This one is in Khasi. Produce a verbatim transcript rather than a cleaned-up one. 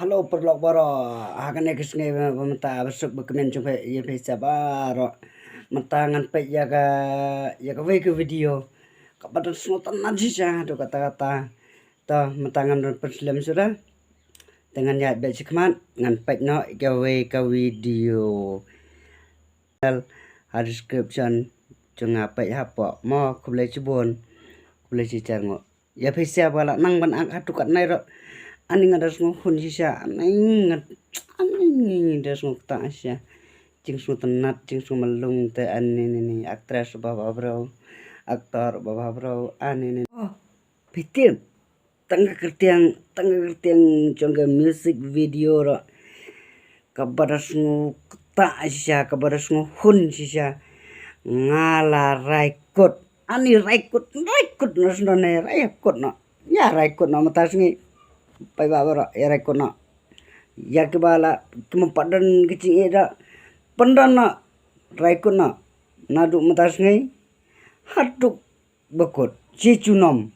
Hello paralok baroh, ha kane ka sngi ba mynta ba suk ba kmen jong phi ïa phi sa baroh. Mynta ngan peit ïa ka, ïa kawei ka video kaba da sngewtynnat shisha haduh katta katta. To mynta ngan don pynslem shuh da. Te ngan ïaid beit shakhmat ngan peit noh ïa kawei ka video. Ha description jong nga peit hapoh mo. Khublei shibun, khublei shihajar nguh. Ïa phi sa ba la nang ban ang haduh katne ruh. Ani nga da sngewhun shisha, ani nga, ani da sngewkta shisha. Jingsngewtynnat, jingsngewmlung te ani ni ni actress ba ba bro, actor ba ba bro, ani ni. Oh, phi tip. Tang ka kyrteng, tang ka kyrteng jong ka music video ruh kaba da sngewkta shisha, kaba da sngewhun shisha. Nga la rai kut. Ani rai kut, rai kut noh sngewdon ne, rai kut noh. Ïa rai kut noh mynta sngi. Paidbah baroh ïa rai kut noh. Ïa kiba la kim pat don ka jingïeit da pyndon noh. Rai kut noh. Naduh mynta sngi haduh ba kut. Shi junom.